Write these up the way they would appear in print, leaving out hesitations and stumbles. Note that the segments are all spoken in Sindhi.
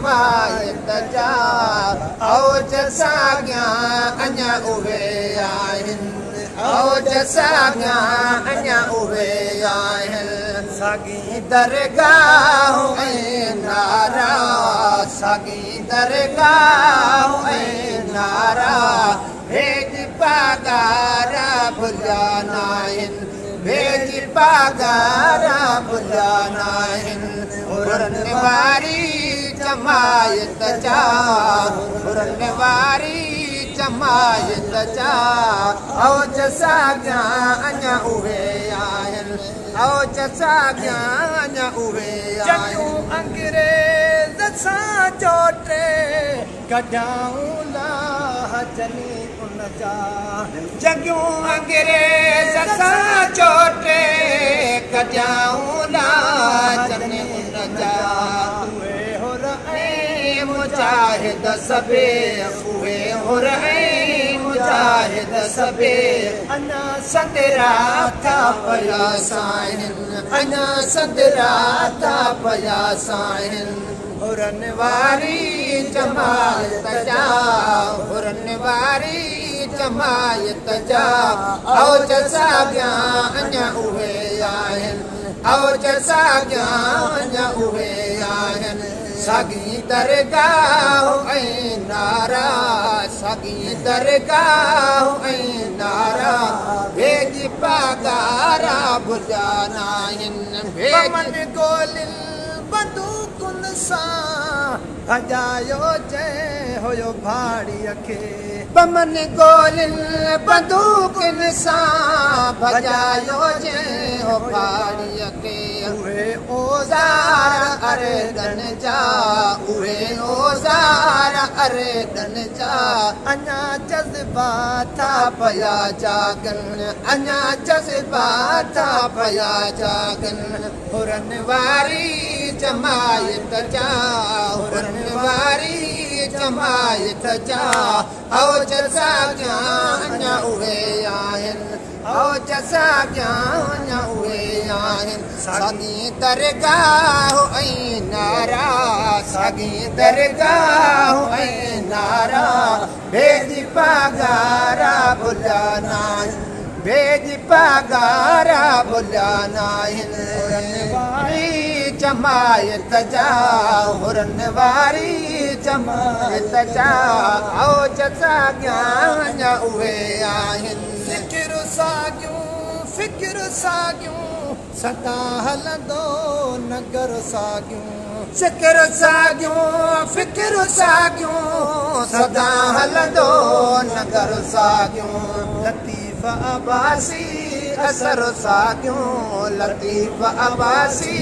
جماعت جا اوج ساڳيا اڃا اهي آهن، اوج ساڳيا اڃا اهي آهن. ساڳي درگاهه ۽ نعرا، ساڳي درگاهه ۽ نعرا، ڀيڄ پاڳارا ڀليا ناهن، ڀيڄ پاڳارا ڀليا ناهن. حرن واري جماعت جا، حرن واري جماعت جا، اوج ساڳيا اڃا اهي آهن، اوج ساڳيا اڃا اهي آهن. جنگيون انگريز سان چوٽي ڪڍيائون لاهه جني ان جا. جنگيون انگريز سان چوٽي ڪڍيائون لاهه جني ان جا. اهي حر ۽ مجاهد سڀي، اهي حر ۽ مجاهد سڀي، اڃا سندرا ٿا پيا سائين، اڃا سندرا ٿا پيا سائين. حرن واري جماعت جا، حرن واري جماعت جا، اوج ساڳيا اڃا اهي آهن، اوج ساڳيا اڃا اهي آهن. ساڳي درگاهه ۽ نعرا، ساڳي درگاهه ۽ نعرا، ڀيڄ پاڳارا ڀليا ناهن، ڀيڄ. بمن گولين بندوقن سان ڀڄايو جنهن هيو ڀاڙيء کي. بمن گولين بندوقن سان ڀڄايو جنهن هو ڀاڙيء کي. اهي اوزار ارڏن جا، اهي اوزار ارڏن جا، اڃا جذبا ٿا پيا جاڳن، اڃا جذبا ٿا پيا جاڳن. حرن واري جماعت جا، حرن واري جماعت جا، اوج ساڳيا اڃا اهي آهن، اوج ساڳيا اڃا اهي آهن. ساڳي درگاهه ۽ نعرا، ساڳي درگاهه ۽ نعرا، ڀيڄ پاڳارا ڀليا ناهن، ڀيڄ پاڳارا ڀليا ناهن. حرن واري جماعت جا، حرن واري جماعت جا، اوج ساڳيا اڃا اهي آهن. ذڪر ساڳيون فڪر ساڳيون سدا هلندو نگر ساڳيون. ذڪر ساڳيون فڪر ساڳيون سدا هلندو نگر ساڳيون. لطيف عباسي اثر ساڳيون، لطيف عباسي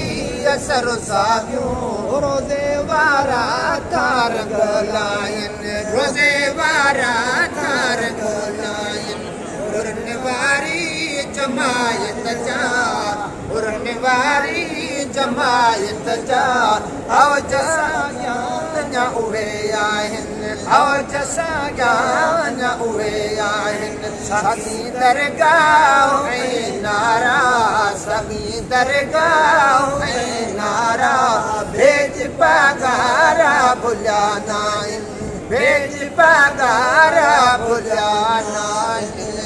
اثر ساڳيون. روزي وارا ٿا رنگ لائن، روزي وارا ٿا رنگ لائن. حرن واري جماعت جا، حرن واري جماعت جا، اوج ساڳيا اڃا اهي آهن، اوج ساڳيا اڃا اهي آهن. ساڳي درگاهه ۽ نعرا، ساڳي درگاهه ۽ نعرا، ڀيڄ پاڳارا ڀليا ناهن، ڀيڄ پاڳارا ڀليا ناهن.